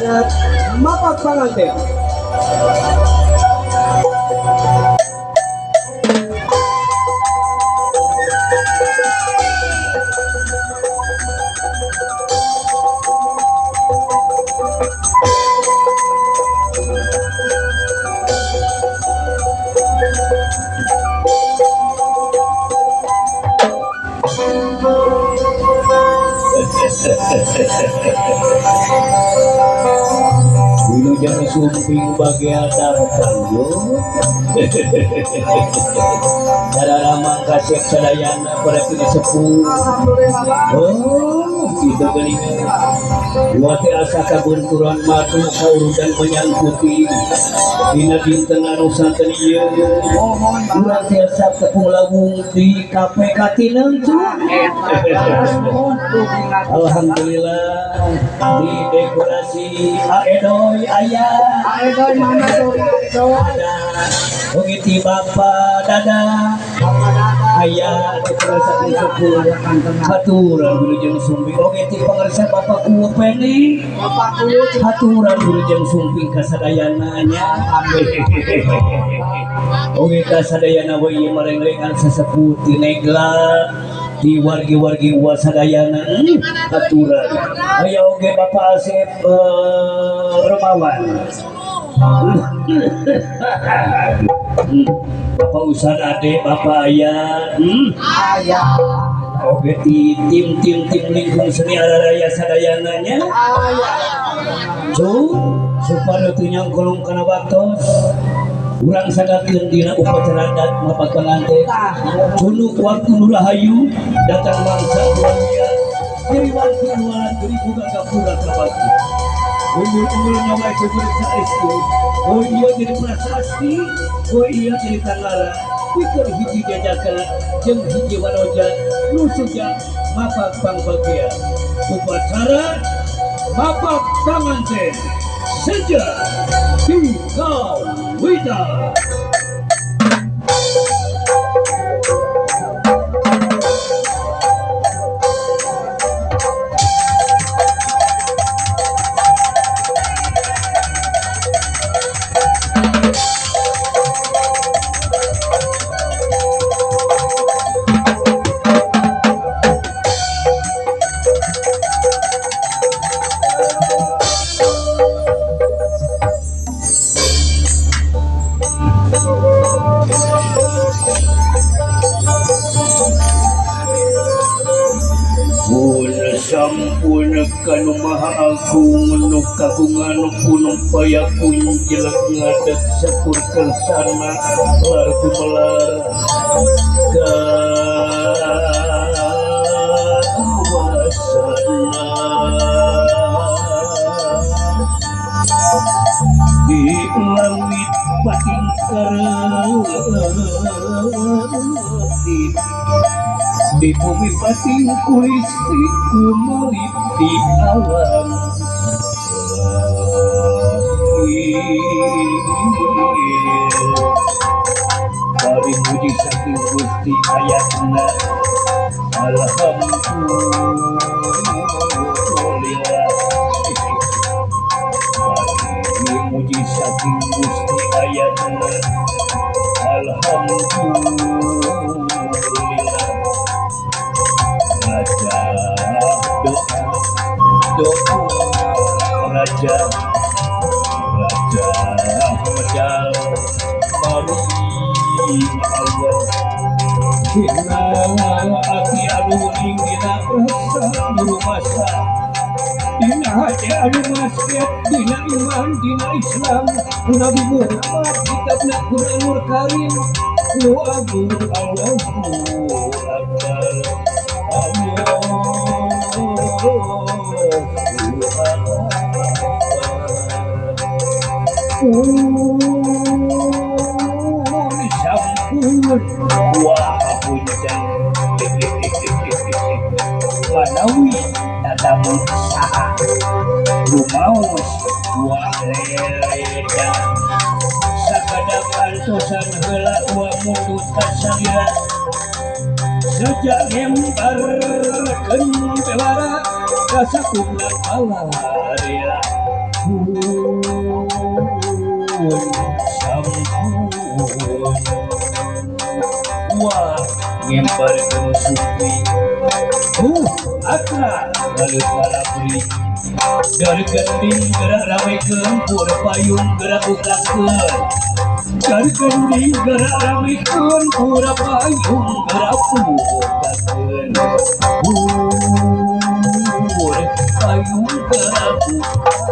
Adat Mapak Panganten. Wilujeng sumping bagian daratan. Dararamang kasep sadayana pada kini sepuh. Alhamdulillah. Oh, gitu geuningan. Dua teh asa kagunturan matu kaurudan menyangkuti dina dinten anu santen ieu. Mohon Urang tiasa tepung lawung di KPK Tineng cu. Alhamdulillah di dekorasi Aedoy aya. Aedoy mana tuh Aedoy? Ada oge ti Bapak Dada. Bapak Dada. Aya dekorasi sepuh. Haturan wilujeng sumping oge ti pangarsa Bapak Kuwu Pendi. Bapak Kuwu. Haturan wilujeng sumping kasadayana nya. Oge kasadayana we ieu marenglengan sesepuh ti Negla ti wargi-wargi wasadayana haturan. Aya oge Bapak Asep Romawan. Bapak Ustad Ade, Bapak Aya, Aya. Oge ti tim-tim tim lingkung seni araraya sadayana nya. Aya. Cu, supaya teu nyangkolong kana waktos. Urang sagakeun dina upacara adat Mapak Panganten. Cunuk waktu nu rahayu datang mangsa dunia. Diri waktu nualan diri buka gapura ka batu. Unggul-unggul nyawa kubur saestu. Oh iya jadi prasasti, oh iya jadi tangara. Pikir hiji jajaka jeung hiji wanoja nu seja mapak pangbagia. Upacara Mapak Panganten seja di Kawita. Sampun kanu maha agung nu kagungan gunung payakun jelek ngadeg sepur kersana lar gumelar kawasana di langit pating kareutip di bumi pating kulistrik kumelip di alam lahir. Bari muji saking Gusti ayatna alhamdulillah. Bari muji saking Gusti ayatna alhamdulillah. Raja doa doa raja raja medal mari Allah dina ati anu uning dina rasa rumasa dina hati anu masket dina iman dina Islam Nabi Muhammad kitabna Quranul Karim nu agung Allahu Akbar Allahu Akbar. Pun sampun wah punten manawi tatamu saha rumaos wa leda sakadap antosan heula wa mundut kasalira sejak ngembarkeun bewara kasakupna alarela. Sampun sampun wah ngemper ke supi akra lalu kalabri dari gending gerak ramekeun pur payung gerak bukakeun dari gending gerak ramekeun pur payung gerak bukakeun pur payung gerak bukakeun.